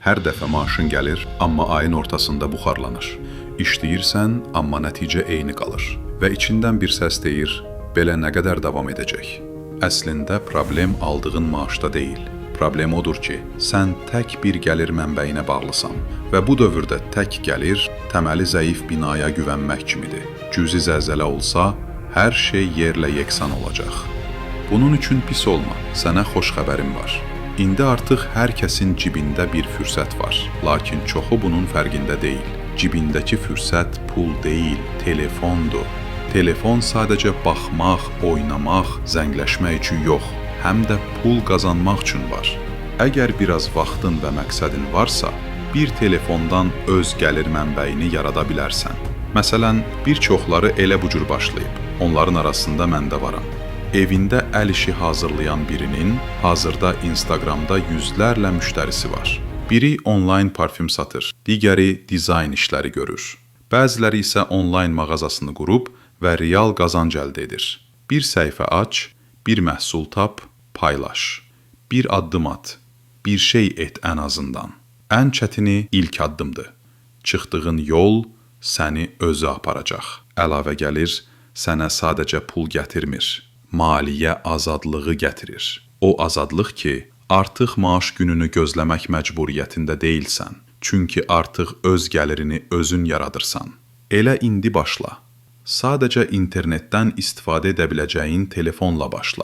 Hər dəfə maaşın gəlir, amma ayın ortasında buxarlanır. İşləyirsən, amma nəticə eyni qalır. Və içindən bir səs deyir, belə nə qədər davam edəcək? Əslində problem aldığın maaşda deyil. Problem odur ki, sən tək bir gəlir mənbəyinə bağlısan və bu dövrdə tək gəlir təməli zəif binaya güvənmək kimidir. Cüzi zəlzələ olsa, hər şey yerlə yeksan olacaq. Bunun üçün pis olma, sənə xoş xəbərim var. İndi artıq hər kəsin cibində bir fürsət var, lakin çoxu bunun fərqində deyil. Cibindəki fürsət pul deyil, telefondur. Telefon sadəcə baxmaq, oynamaq, zəngləşmək üçün yox, həm də pul qazanmaq üçün var. Əgər biraz vaxtın və məqsədin varsa, bir telefondan öz gəlir mənbəyini yarada bilərsən. Məsələn, bir çoxları elə bu cür başlayıb. Onların arasında mən də varam. Evində əl işi hazırlayan birinin hazırda Instagramda yüzlərlə müştərisi var. Biri onlayn parfüm satır, digəri dizayn işləri görür. Bəziləri isə onlayn mağazasını qurub və real qazanc əldə edir. Bir səhifə aç, bir məhsul tap, paylaş. Bir addım at, bir şey et ən azından. Ən çətini ilk addımdır. Çıxdığın yol səni özü aparacaq. Əlavə gəlir sənə sadəcə pul gətirmir, maliyyə azadlığı gətirir. O azadlıq ki, artıq maaş gününü gözləmək məcburiyyətində deyilsən. Çünki artıq öz gəlirini özün yaradırsan. Elə indi başla. Sadəcə internetdən istifadə edə biləcəyin telefonla başla.